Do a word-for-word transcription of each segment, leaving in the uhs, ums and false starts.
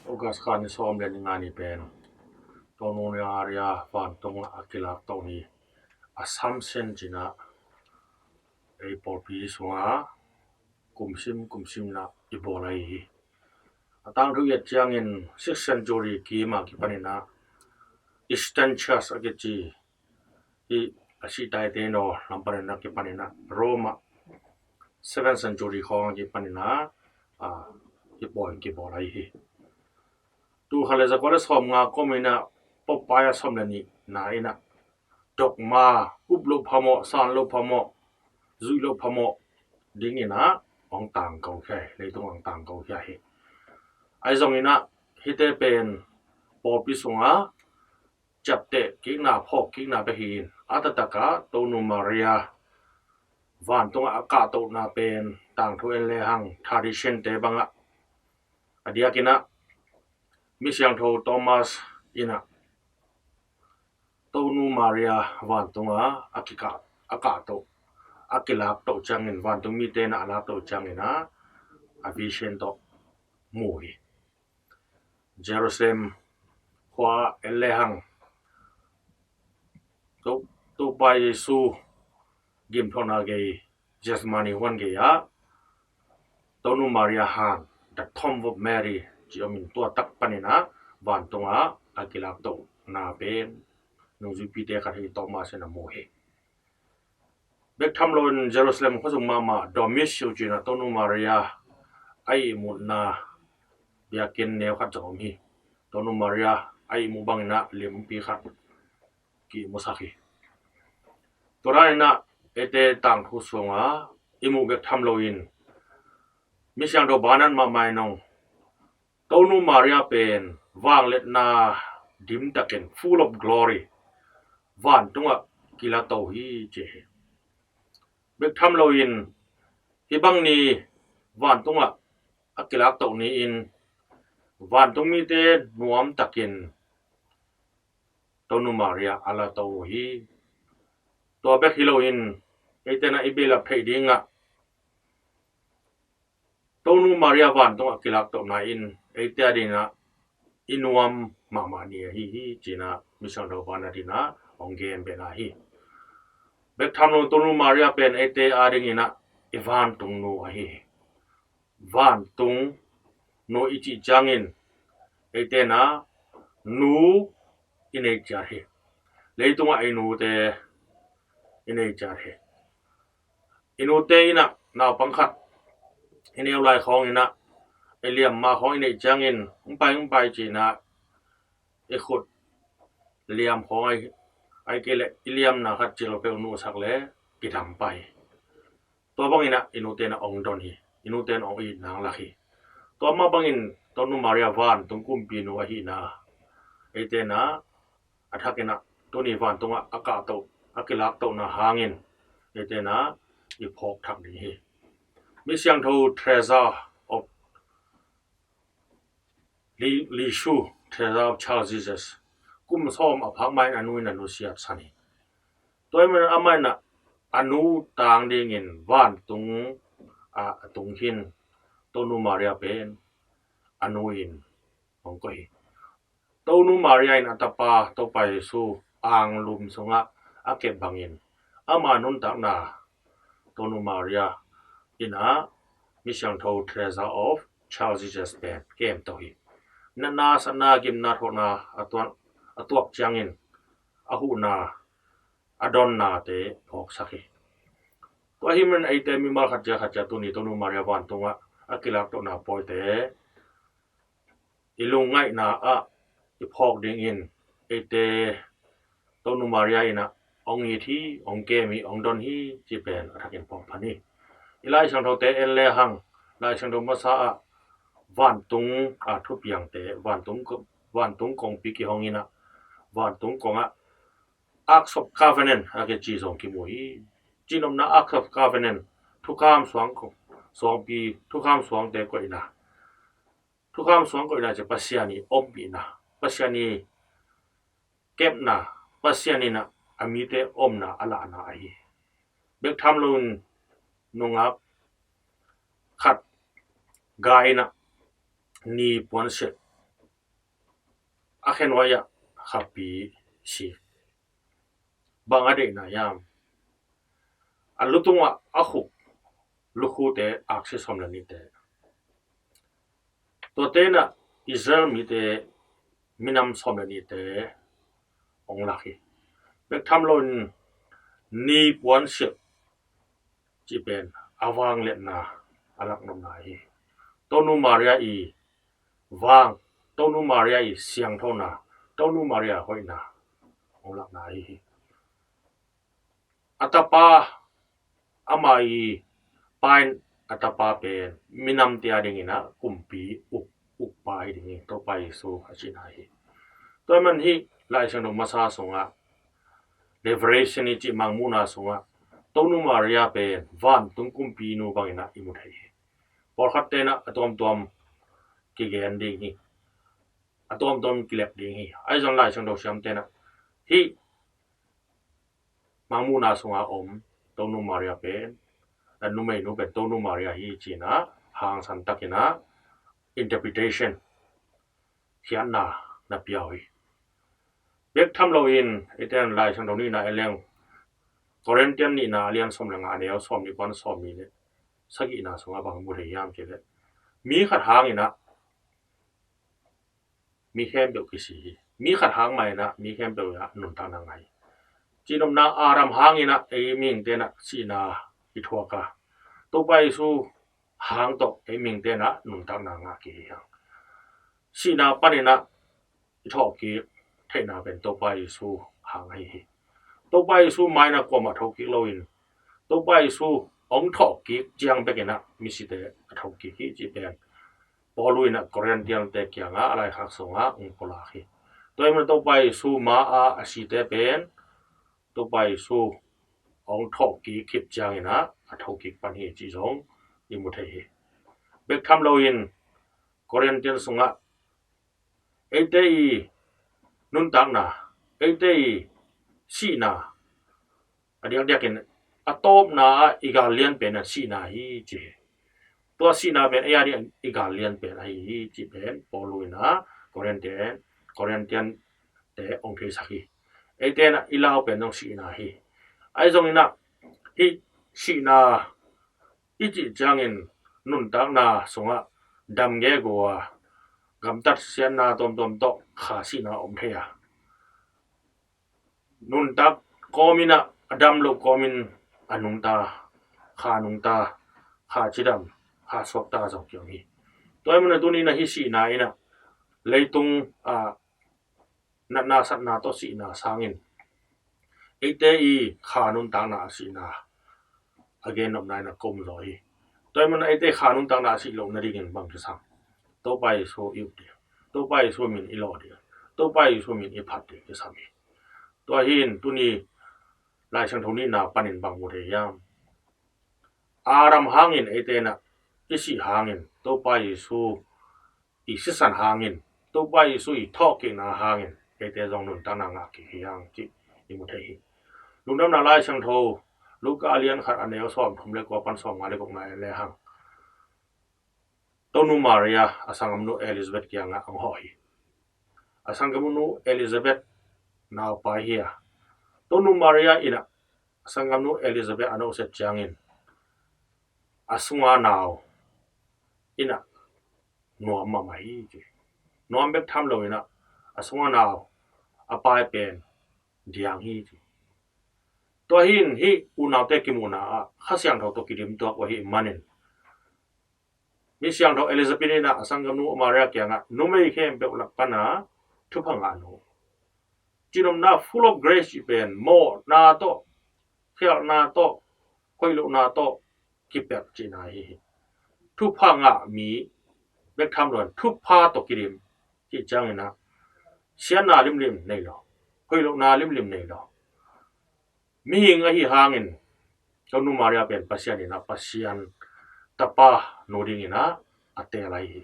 August kha ni sawm le ni nga ni pen Tonu Maria vantung a kilak to ni, Assumption ci-in ah ei pawlpi sungah kumsim kumsim in ah i bawl ahi hi. A tangthu i et ciangin sixth century kim a kipan in ah Eastern Church a kici hi, a sihtaite naw lam pan in ah kipan in ah Rome ah seventh century khawng a kipan in ah, a, i pawi kibawl ahi hi. Tul khat le zakua le sawmnga kum in ah Pope Pius sawm le nihna in ah dogma, up loh phamawh, san loh phamawh, zuih loh phamawh ding in ah hong tangko khia hi, leitung hong tangko khia hi. Ahi zongin ah hihte pen pawlpi sungah ciapteh kikna, phawk kikna bek hi in, a taktak ah Tonu Maria vantungah a kahtohna pen tangthu en lehang tradition-te bangah, a diakin ah Misiangtho Thomas in ah Tonu Maria vantungah a kikah, a kahtoh, a kilaktoh ciangin, vantung mite in ah a laktoh ciangin ah a vision tawh mu hi. Jerusalem khua en lehang To, Topa Jesu gimthuakna gei Gethsemane huan gei ah Tonu Maria han, the Tomb of Mary ci om in, tua tak pan in ah vantungah a kilaktohna pen nungzuipite khat hi Thomas in a mu hi. Bek tham loin Jerusalem khuasung mahmah Dormitio ci-in ah Tonu Maria a ihmutna biakinn neu khat zong om hi. Tonu Maria a ihmu bangin ah limpi khat ki-ihmusak hi. Tua dan in ah eite tangthu sungah i muh bek tham loin Misiangtho Bernard mahmah in hong Tonu Maria pen vangliatna dimtakin, full of glory, vantungah kilato hi ci hi. Bek tham loin hih bang ni vantungah a kilaktoh ni-in vantung mite nuamtakin Tonu Maria a lato uh hi. Tua bek hi loin eite in ah i behlap theih dingah Tonu Maria vantungah kilaktohna in eite adingin ah i nuam mahmah ni ahi hi ci-in ah Misiangtho Bernard in ah hong gen beh na hi. Bek tham loin Tonu Maria pen eite adingin ah i vantungnu ahi hi. Vantungnu i cih ciangin eite in ah nu i nei ciat hi. Leitungah i nute i nei ciat hi. I nute in ah naupang khat i neu lai khawng in ah i liamma khawng i neih ciangin hong pai, hong pai ci-in ah i khut liam khawng, ai, ai kei leh i liamna khat cil peuh nuhsak leh kidam pah hi. Tua bangin ah i nute in ah hong don hi, i nute in ah hong it nang lak hi. Tua mah bangin Tonu Maria vantung kumpinu ahihna eite in ah a thakin ah tuni vantungah a kahtoh, a kilaktohna hangin eite in ah i phawk thak ding hi. Misiangtho Teresa of Li-, Lisieux, Teresa of Child Jesus, kum sawm a phak ma-in a nu in a nusiatsan hi. Tua ahih manin amah in ah a nu tang dingin vantung ah a tung khin Tonu Maria pen a nu in hong koih hi. Tonu Maria in a tapa Topa Jesu anglum sungah a kep bangin ama nuntakna Tonu Maria in ah Misiangtho Teresa of Child Jesus pen kemto hi. Natna, satna, gimna, thuakna a tuak, a tuak ciangin a huhna, a donnate phawksak hi. Tua ahih manin eite mimal khat cia khat cia tuni Tonu Maria vantungah a kilaktohna pawite i lungngaihna ah i phawk dingin eite Tonu Maria in ah hong it hi, hong kem hi, hong don hi ci pen a thakin phawk pha ni. I Lai Siangthote en lehang, Lai Siangtho masa ah vantung a thupiangte, vantung ko-, vantung kongpi kihong in ah vantung kongah Ark of Covenant a kici zong kimu hi. Cinopna Ark of Covenant, thukham suang ko-, suangpi, thukham suangte koihna. Thukham suang koihna ci Pasian i ompihna, Pasian i kepna, Pasian in ah a mite omna a lahna ahi. Bek tham loin nungak khat gai in ah ni puansiat a khenuai ah khapi si. Bang a deihna hiam? A lutungah a khuk lukhute aksi sawm le nihte. Tuate in ah Israel mite minam sawm le nihte hong lak hi. Bek tham loin ni puan silh cih pen a vangliatna a laknopna hi. Tonu Maria i vang, Tonu Maria i siangthona, Tonu Maria hoihna hong lakna hi. A tapa, ama i pa in a tapa pen minamte a dingin ah kumpi uk, ukpa hi ding hi, Topa Jesu a cihna hi. Tua man hih Lai Siangtho masa sungah, Revelation i cih Mangmuhna sungah Tonu Maria pen vantung kumpinu bangin ah i mu thei hi. Pawlkhatte in ah a tuamtuam kigen ding hi, a tuamtuam kilep ding hi. Ahi zong Lai Siangtho siamte in ah hih Mangmuhna sunga om Tonu Maria pen, a numeinu pen Tonu Maria hi ci-in ah hangsan takin ah interpretation, khiatna na pia uh hi. Bek tham loin eite in Lai Siangtho nihna en leng, Korintian nihna a lian sawm le nga, a neu sawmnih pan sawmnih le sagihna sungah bang mu thei hiam cih leh, mi khat hangin ah mi khempeuh kisi hi. Mi khat hang mah in ah mi khempeuh in ah nuntakna ngah hi. Cihnopna, Adam hangin ah ei mihingte in ah sihna i thuak a, Topa Jesu hang tawh ei mihingte in ah nuntakna ngah kik hi hang. Sihna panin ah i thawhkik theihna pen Topa Jesu hang ahi hi. Topa Jesu mai in ah kuamah thokik loin, Topa Jesu hong thawhkik ciang bekin ah misite a thokik hi cih pen Paulu in ah Korintiante kiangah a laikhak sungah hong pulak hi. Tua ahih manin Topa Jesu ma-a a site pen Topa Jesu hong thawhkik khit ciangin ah a thokik pan hi cih zong i mu thei hi. Bek tham loin Korintian sungah eite i nuntakna, eite i sihna, a diakdiakin a tawpna ah i gal lian pen a sihna hi ci hi. Tua sihna pen ei a ding i gal lian pen ahi hi cih pen Paulu in ah Korintian, Korintiante hong theisak hi. Eite in ah i lau pen zong sihna hi. Ahi zongin ah hih sihna i cih ciangin nuntakna sungah dam gegu a, gamtat siatna tuamtuam tawh kha sihna om thei a, nuntak kawmin ah a dam loh kawmin a nungta, kha nungta, kha cidam, kha suakta zong kiom hi. Tua ahih manin ah tuni in ah hih sihna in ah leitung, ah, natna satna tawh sihna sangin eite i kha nuntakna a sihna a gennopna in ah ka um zaw hi. Tua ahih manin ah eite kha nuntakna a sih loh nadingin bang kisam? Topa Jesu i up ding, Topa Jesu min i lawh ding, Topa Jesu min i phat ding kisam hi. Tua hi in tuni Lai Siangtho nihna panin bang mu thei hiam? Adam hangin eite in ah i sih hangin, Topa Jesu i sisan hangin, Topa Jesu i thawhkikna hangin eite zong nuntakna ngah kik hi hang cih i mu thei hi. Lungdamna Lai Siangtho Luka a lian khat, a neu sawmthum le kua pan sawmnga le gukna en le hang, Tonu Maria a sanggamnu Elizabeth kiangah hong hawh hi. A sanggamnu Elizabeth naupai hi a, Tonu Maria in ah a sanggamnu Elizabeth a nusiat ciangin a sunga nau in ah nuam mahmah hi ci. Nuam bek tham loin ah a sunga nau a pai pen diang hi ci. Tua hi in hih unaute kimuhna ah Kha Siangtho tawh kidim tuak uh ahih manin mi siangtho Elizabeth in ah a sanggamnu Maria kiangah, numei khempeuh lak pan a thupha ngahnu, cihnopna, full of grace cih pen mawhna tawh, khialhna tawh, hoih lohna tawh kipelh cihna hi hi. Thupha ngah mi bek tham loin thupha tawh kidim cih ciangin ah siatna limlim nei lo, hoih lohna limlim nei lo. Mihing ahi hangin Tonu Maria pen Pasian in ah Pasian tapa nu dingin ah a teel ahi hi.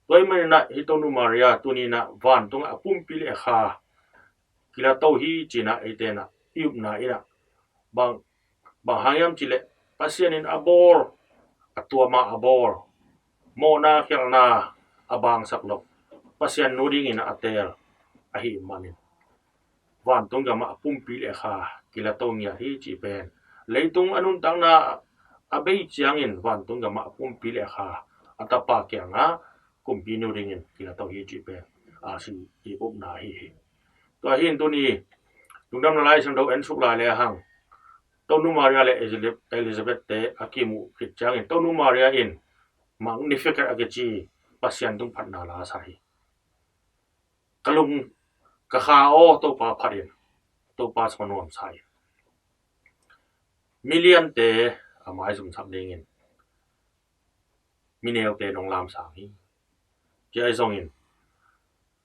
Tua ahih manin ah hih Tonu Maria tuni in ah vantungah a pumpi le a kha kilato hi ci-in ah eite in ah i upna in ah bang, bang hang hiam cih leh Pasian in a bawl, a tuam a a bawl, mawhna khialhna a bangsak loh Pasian nu dingin ah a teel ahih manin vantung gamah a pumpi le a kha kilato ngiat hi cih pen, leitung a nuntakna a bei ciangin vantung gamah a pumpi le a kha a tapa kiangah kumpinu dingin kilato hi cih pen a si i upna ahi hi. Tua hi in tuni Lungdamna Lai Siangtho en suk lai le hang, Tonu Maria le Elizabeth te a kimuh khit ciangin Tonu Maria in Magnificat a kici Pasian tung phatna la sa hi. Ka lung, ka kha aw, Topa phat in, Topa sung nuam sa in. Miliante a maizumsak dingin mineute nong lamsang hi. Cia i zongin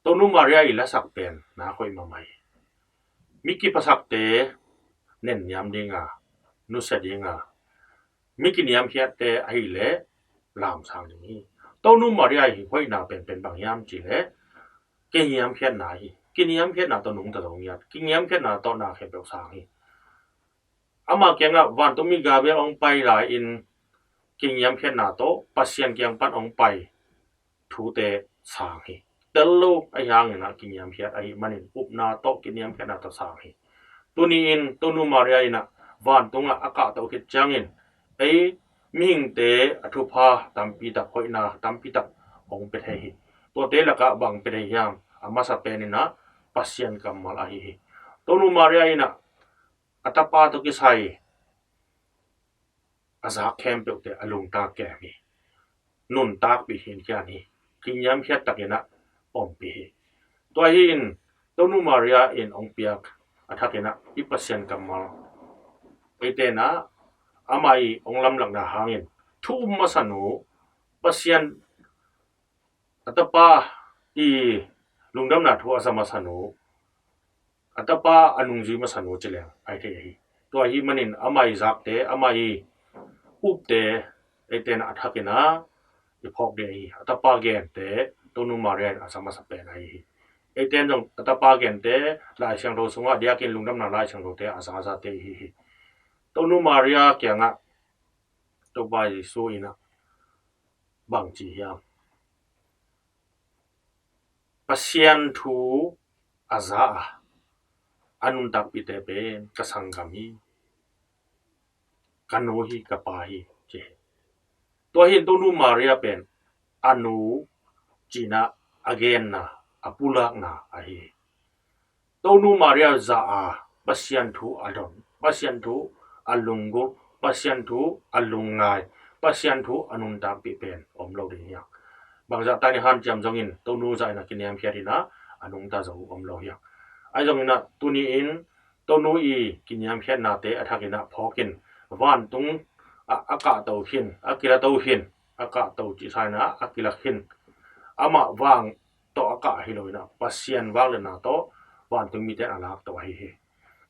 Tonu Maria i lasak pen na khoih mahmah hi. Mi kiphasakte nenniam dinga, nusia dinga, mi kiniamkhiatte ahileh lamsang ding hi. Tonu Maria i hoihna penpen bang hiam cihleh kiniamkhiatna hi. Kiniamkhiatna tawh nungta zo ngiat, kiniamkhiatna tawh na khempeuh sang hi. Ama kiangah vantungmi Gabriel hong pai lai-in kiniamkhiatna tawh Pasian kiang pan hong pai thute sang hi. Tel lo ahi hangin ah kiniamkhiat ahih manin upna tawh kiniamkhiatna tawh sang hi. Tuni-in Tonu Maria in ah vantungah a kahtoh khit ciangin ei mihingte a thupha tampi tak, hoihna tampi tak hong pia thei hi. Tuate lakah bang pia thei hiam? A masa pen in ah Pasian kammal ahi hi. Tonu Maria in ah a tapa tawh kisai a zak khempeuhte a lungtak kem hi. Nuntakpih hi in kian hi. Kiniamkhiat takin ah ompih hi. Tua hi in Tonu Maria in hong piak a thakin ah i Pasian kammal eite in ah amah i hong lamlakna hangin thu um masa nu, Pasian a tapa i lungdamna thu a za masa nu, a tapa a nungzui masa nu ci leng ahi thei ahi. Tua ahih manin amah i zakte, amah i upte eite in ah a thakin ah i phawk ding ahi hi. A tapa gente Tonu Maria in a za masa pen ahi hi. Eite in zong a tapa gente Lai Siangtho sungah diakin Lungdamna Lai Siangthote a za a zate ahi hi. Tonu Maria kiangah Topa Jesu in ah bang ci hiam? Pasian thu a za a, a nuntakpihte pen ka sanggam hi, ka nu hi, ka pa hi, ci hi. Tua hi in Tonu Maria pen a nu cihna, a genna, a pulakna ahi hi. Tonu Maria za a, Pasian thu a don, Pasian thu a lunggulh, Pasian thu a lungngai, Pasian thu a nuntakpih pen om lo ding hi hang. Bangzah tak in i hanciam zongin Tonu za in ah kiniamkhiat in ah a nungta zo om lo hi hang. Ahi zongin ah tuni-in Tonu i kiniamkhiatnate a thakin ah phawkin vantung ah a kahto khin, a kilato khin, a kahto cih sa in ah a kilak khin, amah vang tawh a kah hi lo in ah Pasian vangliatna tawh vantung mite in a lak tawh ahi hi.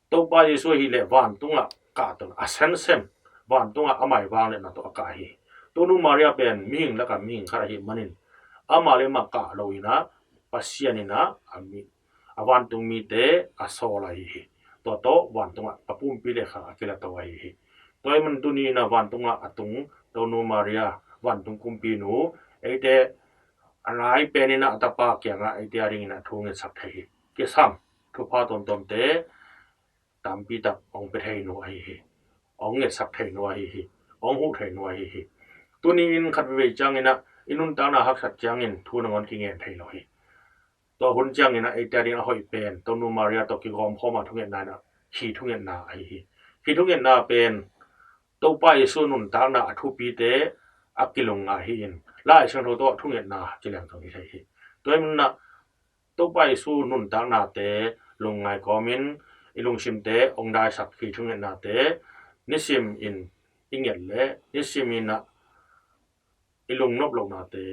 Topa Jesu ahileh vantungah kahto, a sensen vantungah amah i vangliatna tawh a kah hi. Tonu Maria pen mihing lakah mihing khat ahih manin amah le amah kah lo in ah Pasian in ah a mi, a vantung mite a sawl ahi hi. Tua tawh vantungah a pumpi le kha a kilato ahi hi. Tua ahih manin tuni in ah vantungah a tung Tonu Maria, vantung kumpinu, eite a nai pen in ah a tapa kiangah eite a dingin ah thu ngetsak thei hi. Kisam thupha tuamtuamte tampi tak hong pia thei nu ahi hi. Hong ngetsak thei nu ahi hi. Hong huh thei nu ahi hi. Tuni-in khat veivei ciangin ah i nuntakna haksat ciangin thu nangawn kingen thei lo hi. Tua hun ciangin ah eite a ding a hoih pen Tonu Maria tawh kigawm khawm a thungetna in ah khi thungetna ahi hi. Khi thungetna pen Topa Jesu nuntakna a thupite a kilungngai hi in Lai Siangtho tawh thungetna ci leng zong hi thei hi. Tua ahih manin ah Topa Jesu nuntaknate lungngai kawmin i lungsimte hong daisak hi thungetnate nisim in i nget leh nisim in ah i lungnop lohnate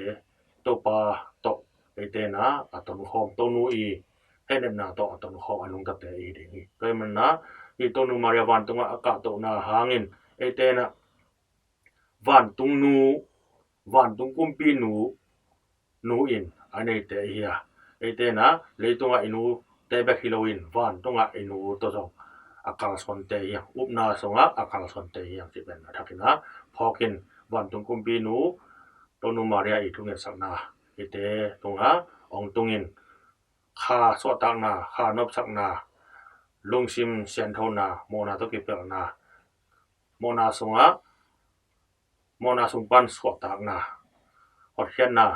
Topa tawh eite in ah a tonkhawm, Tonu i hehnepna tawh a tonkhawm a nungtate i hi ding hi. Tua ahih manin ah hih Tonu Maria vantungah a kahtohna hangin eite in ah vantung nu, vantung kumpi nu, nu in a neite ahi hi a, eite in ah leitungah i nute bek hi loin vantungah i nu tawh zong a kalsuante hi hang, upna sungah a kalsuante hi hang cih pen a thakin ah phawkin vantung kumpi nu Tonu Maria i thungetsakna eite tungah hong tungin kha suahtakna, kha nopsakna, lungsim sianthona, mawhna tawh kipelhna, mawhna sungah, mawhna sung pan suahtakna, hotkhiatna,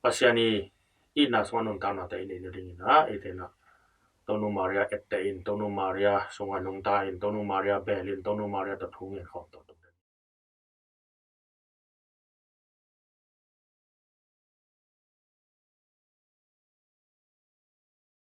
Pasian i itna sungah nuntakna te i neih nadingin ah, eite in ah Tonu Maria etteh in, Tonu Maria sungah nungta in, Tonu Maria bel in, Tonu Maria tawh thu ngen khawm tawh